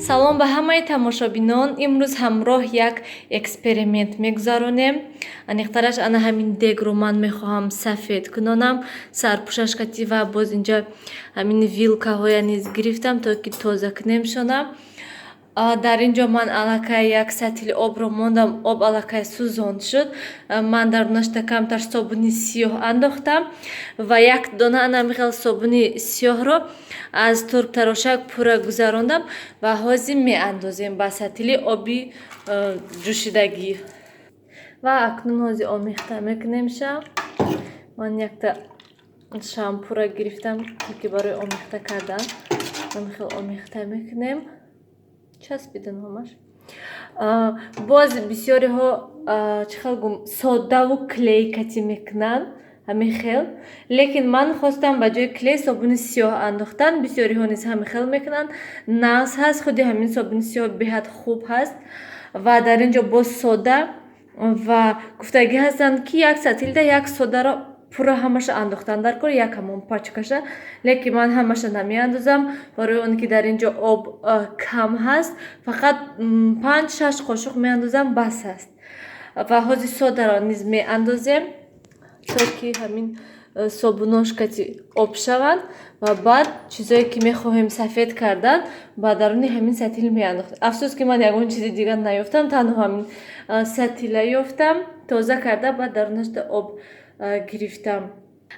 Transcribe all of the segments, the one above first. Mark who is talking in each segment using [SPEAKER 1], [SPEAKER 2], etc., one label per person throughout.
[SPEAKER 1] Салом ба ҳамаи тамошобинон. Имрӯз ҳамроҳ як эксперимент мегузаронем. Аниқтараш, ана ҳамин дегро ман мехоҳам сафед кунонам, сарпӯшаш кати, ва боз инҷа ҳамин вилкаҳоя низ гирифтам, то ки тоза кунемшона. Дар ин ҷо ман аллакай як сатили обро мондам, об аллакай сӯзон шуд. Ман дар унашта камтар собуни сиёҳ андохтам ва як дона ана ҳамин собуни сиёҳро аз турбтарошак пурра гузарондам ва ҳозир меандозем ба сатили оби ҷӯшидагӣ ва акнун ҳозир омехта мекунемша. Ман якта шампура гирифтам, то ки барои омехта кардан. Ҳамин хел омехта мекунем, часпида номаш. Боз бисёриҳо, чӣ хел гум, содаву клей кати мекунанд ҳамин хел, лекин ман хостам ба ҷои клей собуни сиёҳ андохтан. Бисёриҳо низ ҳамин хел мекунанд, нағз ҳаст. Худи ҳамин собуни сиёҳ беҳад хуб ҳаст. Ва дар ин ҷо боз сода ва гуфтагӣ ҳастанд, ки як сатилда як содаро пурра ҳамаша андохтан дар кор, як ҳамон пачкаша, лекин ман ҳамаша намеандозам, барои он ки дар ин ҷо об кам ҳаст. Фақат 5-6 қошуқ меандозам, бас аст. Ва ҳозир содаро низ меандозем, то ки ҳамин собунош кати об шаванд, ва баъд чизое ки мехоҳем сафед кардан, ба даруни ҳамин сатил меандохтем. Афсӯс, ки ман ягон чизи дигар наёфтам, танҳо ҳамин сатила ёфтам, тоза карда, баъд дарунашда об гирифтам.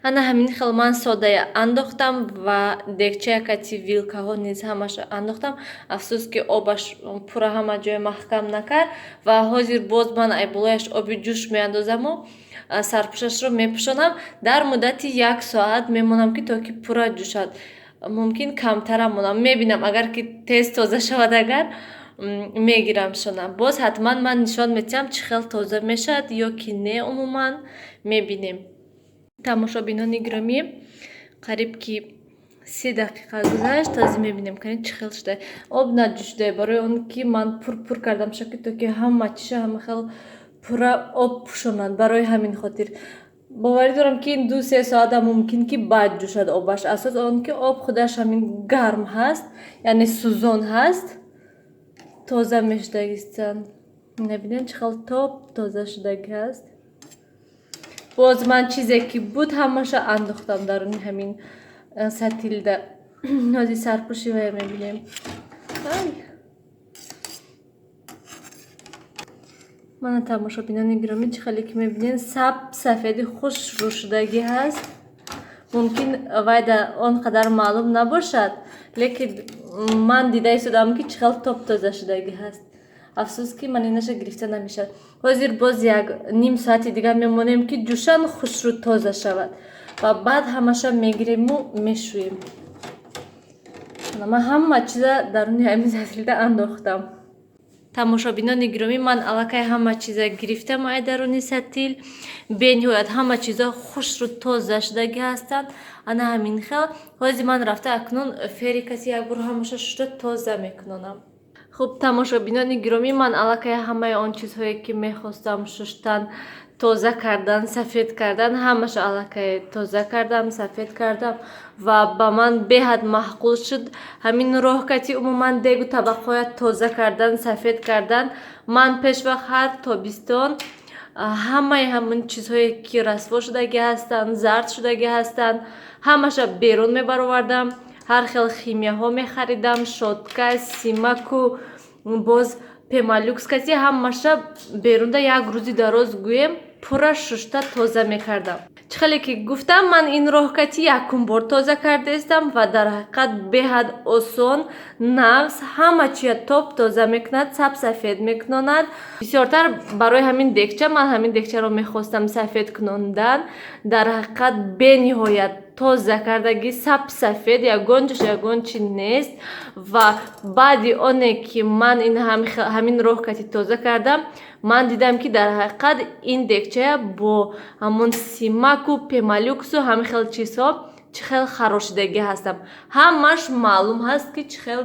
[SPEAKER 1] Ана ҳамин хел ман содая андохтам ва дегчая кати вилкаҳо низ ҳамаша андохтам. Афсӯс, ки обаш пурра ҳама ҷоя маҳкам накард. Ва ҳозир боз ман айболояш оби ҷӯш меандозаму сарпӯшашро мепӯшонам, дар муддати як соат мемонам, ки то ки пурра ҷӯшад. Мумкин, камтарам монам, мебинам. Агар ки тез тоза шавад, агар мегирамшона, боз ҳатман ман нишон медиҳам, чӣ хел тоза мешавад ё ки не. Умуман, мебинем. Тамошобинони гиромӣ, қариб ки 30 дақиқа гузашт. Ҳозир мебинем, кани, чӣ хел шуда. Об наҷӯшида, барои он ки ман пур-пур кардам шаки, то ки ҳама чиша ҳама хел пурра об пӯшонад. Барои ҳамин хотир боварӣ дорам, ки ин 2-3 соата мумкин ки баъд ҷӯшад обаш. Асос он ки об худаш ҳамин гарм ҳаст, яъне сӯзон ҳаст, тоза мешудагистанд. Набинед, чӣ хел топ тоза шудагӣ ҳаст. Боз ман чизе ки буд, ҳамаша андохтам даруни ҳамин сатилда. Ҳозир сарпӯши вая мебинем. Ай, мана, тамошобинони гиромӣ, чӣ хеле ки мебинед, саб сафеди хушрӯ шудагӣ ҳаст. Мумкин, вайда он қадар маълум набошад, лекин ман дида истодам, ки чӣ хел топ тоза шудагӣ ҳаст. Афсӯс, ки ман инаша гирифта намешавад. Ҳозир боз як ним соати дигар мемонем, ки ҷӯшан, хушрӯ тоза шавад, ва баъд ҳамаша мегириму мешӯем. Ман ҳама чиза даруни ҳамин сатилда андохтам. Тамошобинони гиромӣ, ман аллакай ҳама чиза гирифтам ай даруни сатил. Бениҳоят ҳама чизо хушрӯ тоза шудагӣ ҳастанд. Ана ҳамин хел ҳозир ман рафта акнун фери каси як бор ҳамаша шушта тоза мекунонам. Хуб, тамошобинони гиромӣ, ман аллакай ҳамаи он чизҳое ки мехостам шуштан, тоза кардан, сафед кардан, ҳамаша аллакай тоза кардам, сафед кардам ва ба ман беҳад маъқул шуд ҳамин роҳкати. Умуман, дегу табақҳоя тоза кардан, сафед кардан, ман пешвақт ҳар тобистон ҳамаи ҳамин чизҳое ки расво шудагӣ ҳастанд, зард шудагӣ ҳастанд, ҳамаша берун мебаровардам, ҳар хел химияҳо мехаридам, щётка, симаку, боз пемолюкс каси, ҳамаша берунда як рӯзи дароз, гӯем, пурра шушта тоза мекардам. Чӣ хеле ки гуфтам, ман ин роҳкати якум бор тоза кардаистам ва дар ҳақиқат беҳад осон, нағз, ҳама чия топ тоза мекунад, саб сафед мекунонад. Бисёртар барои ҳамин дегча, ман ҳамин дегчаро мехостам сафед кунондан. Дар ҳақиқат бениҳоят тоза кардагӣ, саб сафед, ягон ҷош ягон чи нест. Ва баъди оне ки ман ин ҳамин роҳкати тоза кардам, ман дидам, ки дар ҳақиқат ин дегчая бо ҳамон симаку пемолюксу ҳамин хел чизҳо. Чӣ хел харошидагӣ ҳастам, ҳамаш маълум ҳаст, ки чӣ хел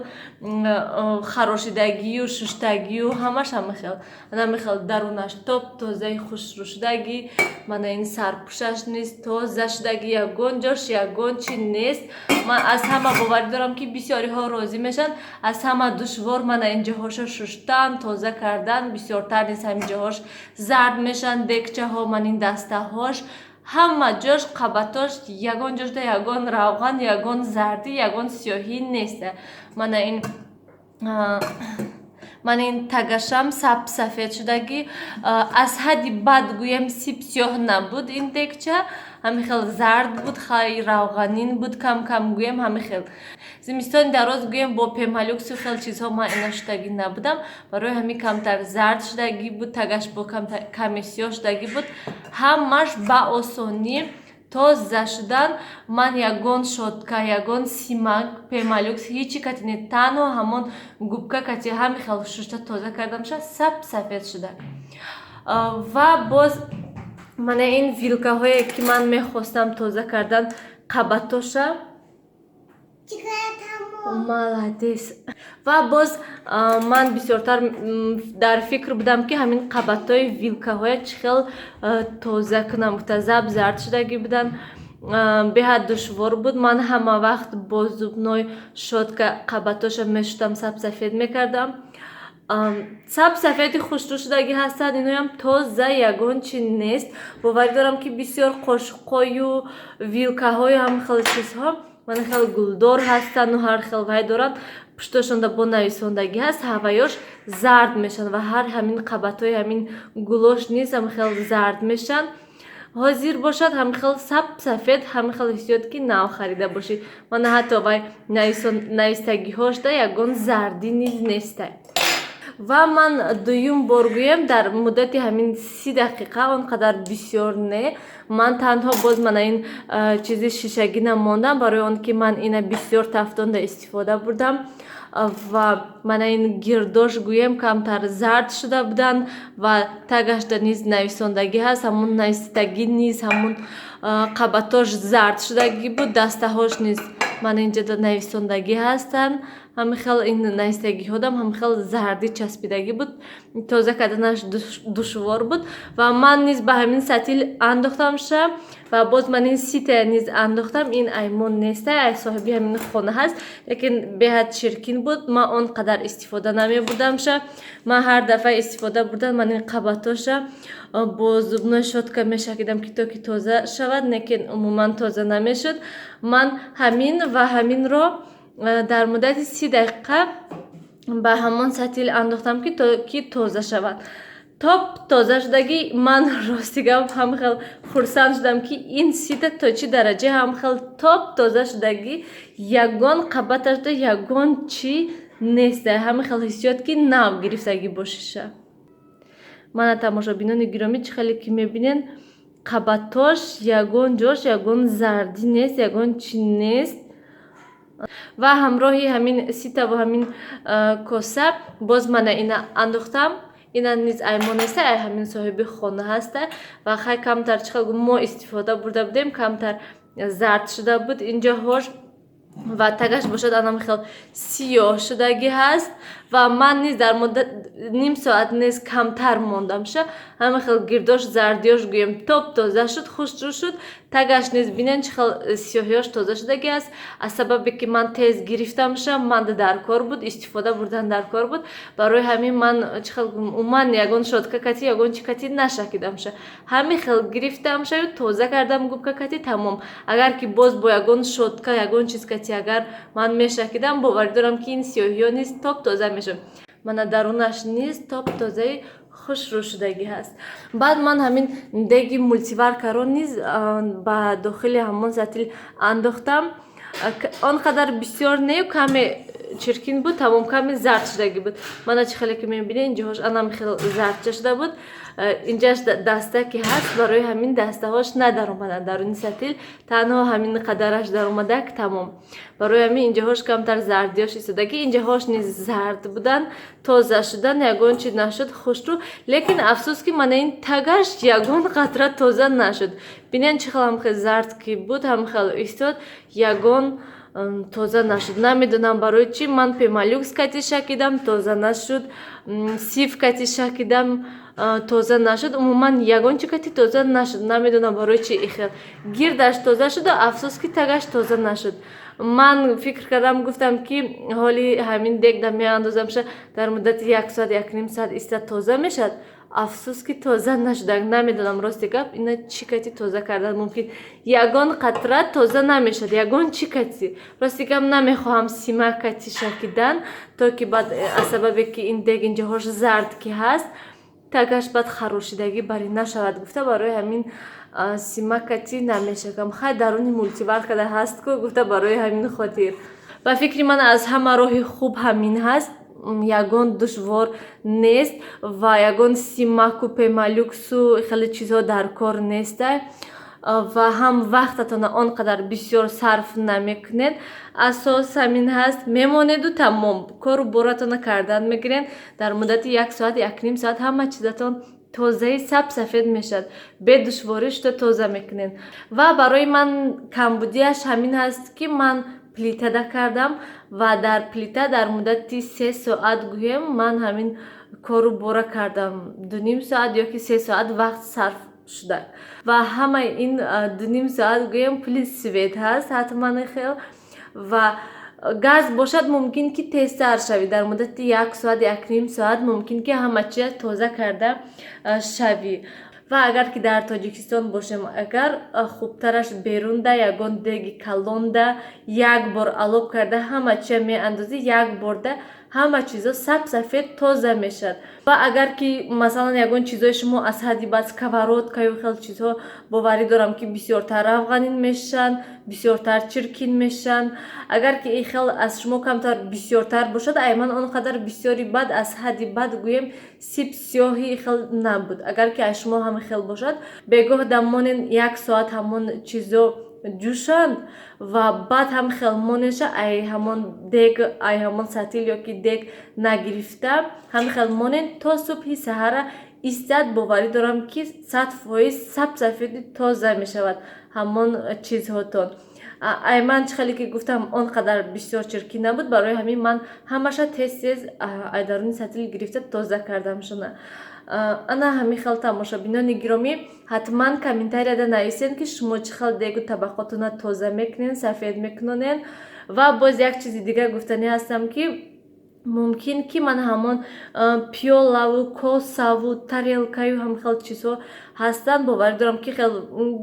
[SPEAKER 1] харошидагию шуштагию ҳамаш ҳама хел. Ана хел дарунаш топ тозаи хушрӯ шудагӣ. Мана ин сарпӯшаш низ тоза шудагӣ, ягон ҷош ягон чи нест. Ман аз ҳама боварӣ дорам, ки бисёриҳо розӣ мешаванд. Аз ҳама душвор мана ин ҷоҳоша шуштан, тоза кардан. Бисёртар низ ҳамин ҷоҳош зард мешаванд, дегчаҳо, ман ин дастаҳош, ҳама ҷош, қабатош ягон ҷошда ягон равған, ягон зардӣ, ягон сиёҳӣ нест. Мана ин тагашам саб сафед шудагӣ. Аз ҳадди бад гӯем, сип сиёҳ набуд ин дегча, ҳамин хел зард буд, хай, равғанин буд кам кам гӯем. Ҳамин хел зимистони дароз гӯем бо Пемолюксу хел чизҳо ман ина шудагӣ набудам, барои ҳамин камтар зард шудагӣ буд, тагаш бо каме сиёҳ шудагӣ буд. Ҳамаш ба осонӣ тоза шудан. Ман ягон щётка, ягон симак, Пемолюкс, ҳичи кати не, танҳо ҳамон губка кати ҳамин хел шушта тоза кардам, ша саб сафед шуда. Ва боз мана ин вилкаҳое, ки ман мехостам тоза кардан қабатоша. Молодец. Ва боз ман бисёртар дар фикр будам, ки ҳамин қабатҳои вилкаҳоя чӣ хел тоза кунам гуфта. Заб зард шудагӣ буданд, беҳад душвор буд. Ман ҳама вақт бо зубной щётка қабатҳоша мешустам, сабсафед мекардам. Сабсафеди хушрӯ шудагӣ ҳастанд иноям, тоза, ягон чи нест. Боварӣ дорам, ки бисёр қошуқҳою вилкаҳою ҳамин хел чизҳо мана хеле гулдор ҳастанду ҳар хел вай доранд, пуштошонда бо нависондагӣ ҳаст, ҳаваёш зард мешаванд ва ҳар ҳамин қабатҳои ҳамин гулош низ ҳамин хел зард мешаванд. Ҳозир бошад, ҳамин хел саб сафед, ҳамин хел ҳиссиёт, ки нав харида бошӣ. Мана ҳатто вай навистагиҳошда ягон зардӣ низ неста. Ва ман дуюм бор гӯем, дар муддати ҳамин 30 дақиқа, он қадар бисёр не, ман танҳо боз мана ин чизи шишагина мондам, барои он ки ман ина бисёр тафтонда истифода бурдам. Ва мана ин гирдош гӯем камтар зард шуда буданд ва тагашда низ нависондагӣ ҳаст, ҳамун навистагӣ низ, ҳамун қабатош зард шудагӣ буд. Дастаҳош низ мана инҷода нависондагӣ ҳастанд, ҳамин хел ин навистагиҳодам ҳамин хел зардӣ часпидагӣ буд, тоза карданаш душвор буд. Ва ман низ ба ҳамин сатил андохтамша ва боз ман ин ситая низ андохтам. Ин аймон неста, ай соҳиби ҳамин хона ҳаст, лекин беҳад чиркин буд, ман он қадар истифода намебурдамша. Ман ҳар дафъа истифода бурдан ман ин қабатоша бо зубной щётка мешакидам, ки то ки тоза шавад, лекин умуман тоза намешуд. Ман ҳамин ва ҳаминро дар муддати 30 дақиқа ба ҳамон сатил андохтам, ки то ки тоза шавад. Топ тоза шудагӣ. Ман, рости гап, ҳам хел хурсанд шудам, ки ин сита то чӣ дараҷа ҳам хел топ тоза шудагӣ, ягон қабаташда ягон чӣ нест, ҳамин хел ҳиссиёт, ки нав гирифтагӣ бошиша. Мана, тамошобинони гиромӣ, чӣ хеле ки мебинед, қабатош ягон ҷош ягон зардӣ нест, ягон чӣ нест. Ва ҳамроҳи ҳамин ситаву ҳамин коса боз мана ина андохтам. Ина низ аймон неста, ай ҳамин соҳиби хона ҳаста. Ва хай, камтар, чӣ хел мо истифода бурда будем, камтар зард шуда буд инҷоҳош ва тагаш бошад, анам хел сиёҳ шудагӣ ҳаст. Ва ман низ дар муддат ним соат низ камтар мондамша, ҳама хел гирдош, зардиёш гӯем, топ тоза шуд, хушрӯ шуд. Тагаш низ бинен, чӣ хел сиёҳиёш тоза шудагӣ аст. Аз сабабе ки ман тез гирифтамша, манда дар кор буд, истифода бурдан дар кор буд, барои ҳамин ман, чӣ хел, умуман ягон щётка кати, ягон чӣ кати нашакидамша, ҳамин хел гирифтамшаю тоза кардам губка кати, тамом. Агар ки боз бо ягон щётка, ягон чиз кати агар ман мешакидам, боварӣ дорам, ки ин сиёҳиё низ топ тоза мешуд. Мана дарунаш низ топ тозаи хушрӯ шудагӣ ҳаст. Баъд ман ҳамин деги мультиваркаро низ ба дохили ҳамон сатил андохтам. Он қадар бисёр нею каме. чиркин буд, тамом, ками зард шудагӣ буд. Мана, чӣ хеле ки мебинед, инҷоҳош анам хел зардча шуда буд. Инҷаш даста ки ҳаст, барои ҳамин дастаҳош надаромаданд даруни сатил, танҳо ҳамин қадараш даромадак, тамом. Барои ҳамин инҷоҳош камтар зардиёш истодагӣ, инҷоҳош низ зард буданд, тоза шудан, ягон чи нашуд, хушрӯ. Лекин афсӯс, ки мана ин тагаш ягон қатра тоза нашуд. Бинед, чӣ хел ҳам хел зард ки буд, ҳам хел истод, ягон тоза нашуд. Намедонам, барои чӣ. Ман Пемолюкс кати шакидам, тоза нашуд, Сиф кати шакидам, тоза нашуд, умуман ягон чи кати тоза нашуд. Намедонам, барои чи ихел гирдаш тоза шуду, афсӯс, ки тагаш тоза нашуд. Ман фикр кардам, гуфтам, ки ҳоли ҳамин дегда меандозамша, дар муддати як соат, якним соат иста тоза мешавад. Афсӯс, ки тоза нашуда. Намедонам, рости гап, ина чӣ кати тоза кардан мумкин. Ягон қатра тоза намешавад, ягон чӣ кати. Рости гап, намехоҳам симак кати шакидан, то ки баъд аз сабабе ки ин дег инҷоҳош зард ки ҳаст, тагаш баъд харошидагӣ барӣ нашавад гуфта, барои ҳамин симак кати намешакам. Хай, даруни мультиваркада ҳаст ку гуфта, барои ҳамин хотир. Ба фикри ман, аз ҳама роҳи хуб ҳамин ҳаст, ягон душвор нест ва ягон симаку Пемолюксу хеле чизҳо дар кор неста ва ҳам вақтатона он қадар бисёр сарф намекунед. Асос ҳамин ҳаст: мемонеду тамом, кору боратона кардан мегиред. Дар муддати як соат, якним соат ҳама чизатон тозаи саб сафед мешавад, бедушворӣ шуда тоза мекунед. Ва барои ман камбудиаш ҳамин ҳаст, ки ман плитада кардам ва дар плита дар муддати 3 соат гӯем ман ҳамин кору бора кардам, 2,5 соат ё ки 3 соат вақт сарф шуда. Ва ҳамаи ин 2,5 соат гӯем пули свет ҳаст ҳатман хел. Ва газ бошад, мумкин ки тезтар шавӣ, дар муддати як соат, якним соат мумкин ки ҳама чиз тоза карда шавӣ. Ва агар ки дар Тоҷикистон бошем, агар хубтараш берунда ягон деги калонда як бор алоб карда, ҳама чиза меандозӣ, як борда ҳама чизо саб сафед тоза мешавад. Ва агар ки, масалан, ягон чизои шумо аз ҳадди баъд сковородкаю хел чизҳо, боварӣ дорам, ки бисёртар равғанин мешаванд, бисёртар чиркин мешаванд. Агар ки ин хел аз шумо камтар бисёртар бошад, айман он қадар бисёри бад, аз ҳадди бад гӯем, сип сиёҳи хел набуд. Агар ки аз шумо ҳама хел бошад, бегоҳ дамонен, як соат ҳамон чизо ҷӯшанд ва баъд ҳам хел монеша, ай ҳамон дег, ай ҳамон сатил ё ки дег нагирифта, ҳам хел монен, то субҳи саҳара истад. Боварӣ дорам, ки 100% саб сафеди тоза мешавад ҳамон чизҳотон. Ай ман, чӣ хеле ки гуфтам, он қадар бисёр чиркин набуд, барои ҳамин ман ҳамаша тез тез ай даруни сатил гирифта тоза кардамшона. Ана ҳамин хел, тамошобинони гиромӣ, ҳатман комментарияда нависед, ки шумо чӣ хел дегу табақотона тоза мекунед, сафед мекунонед. Ва боз як чизи дигар гуфтанӣ ҳастам, ки мумкин ки ман ҳамон пиёлаву косаву тарелкаю ҳам хел чизҳо ҳастанд, боварӣ дорам, ки хел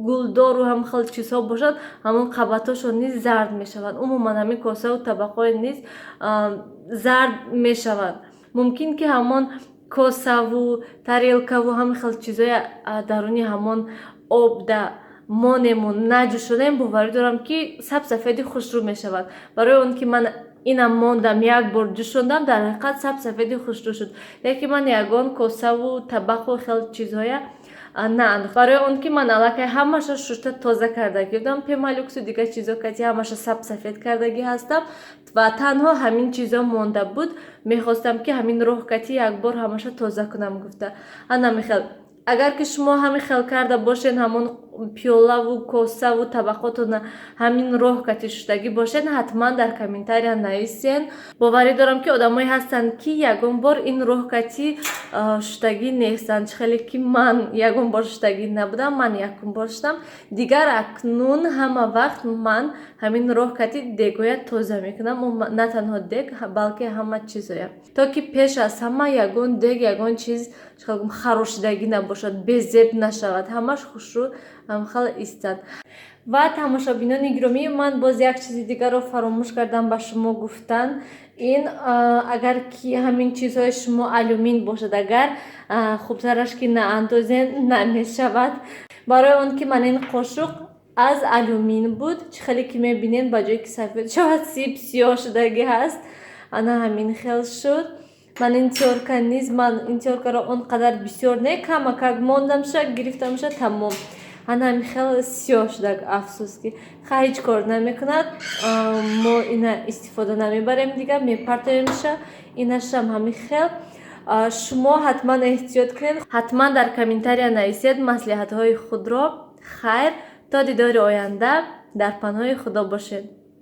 [SPEAKER 1] гулдору ҳам хел чизҳо бошанд, ҳамон қабатҳошон низ зард мешаванд. Умуман, ҳамин косаву табақҳое низ зард мешаванд. Мумкин ки ҳамон косаву тарелкаву ҳамин хел чизҳои даруни ҳамон обда монему наҷӯшонем, боварӣ дорам, ки саб сафеди хушрӯ мешавад. Барои он ки ман инам мондам, як бор ҷӯшондам, дар ҳақиқат саб сафеди хушрӯ шуд. Лекин ман ягон косаву табақу хел чизҳоя наандохт, барои он ки ман аллакай ҳамаша шушта тоза кардагӣ будам, Пемолюксу дигар чизо кати ҳамаша саб сафед кардагӣ ҳастам ва танҳо ҳамин чизо монда буд. Мехостам, ки ҳамин роҳ кати як бор ҳамаша тоза кунам гуфта. Ана михел, агар ки шумо ҳамин хел карда бошед, ҳамон пиёлаву косаву табақотона ҳамин роҳ кати шуштагӣ бошед, ҳатман дар комментария нависен. Боварӣ дорам, ки одамое ҳастанд, ки ягон бор ин роҳ кати шуштагӣ нестанд. Чӣ хеле ки ман ягон бор шуштагӣ набудам, ман якум бор шудам. Дигар акнун ҳама вақт ман ҳамин роҳ кати дегоя тоза мекунам, на танҳо дег, балки ҳама чизоя, то ки пеш аз ҳама ягон дег, ягон чиз харошидагӣ набошад, безеб нашавад, ҳамаш хушрӯ ҳамхел истад. Ва, тамошобинони гиромӣ, ман боз як чизи дигарро фаромӯш кардам ба шумо гуфтан. Ин агар ки ҳамин чизҳои шумо алюмин бошад, агар хубтараш ки наандозен, намешавад. Барои он ки ман ин қошуқ аз алюмин буд, чӣ хеле ки мебинед, ба ҷое ки сафед шавад, сип сиёҳ шудагӣ ҳаст. Ана ҳамин хел шуд. Ман ин тёрка низ, ман ин тёркаро он қадар бисёр не, камакак мондамша, гирифтамша, тамом. Ана ҳамин хел сиёҳ шудак. Афсӯс, ки ха, ҳеҷ кор намекунад. Мо ина истифода намебарем, дигар мепартоемша. Инашам ҳамин хел. Шумо ҳатман эҳтиёт кунед, ҳатман дар комментария нависед маслиҳатҳои худро. Хайр, то дидори оянда, дар паноҳи Худо бошед.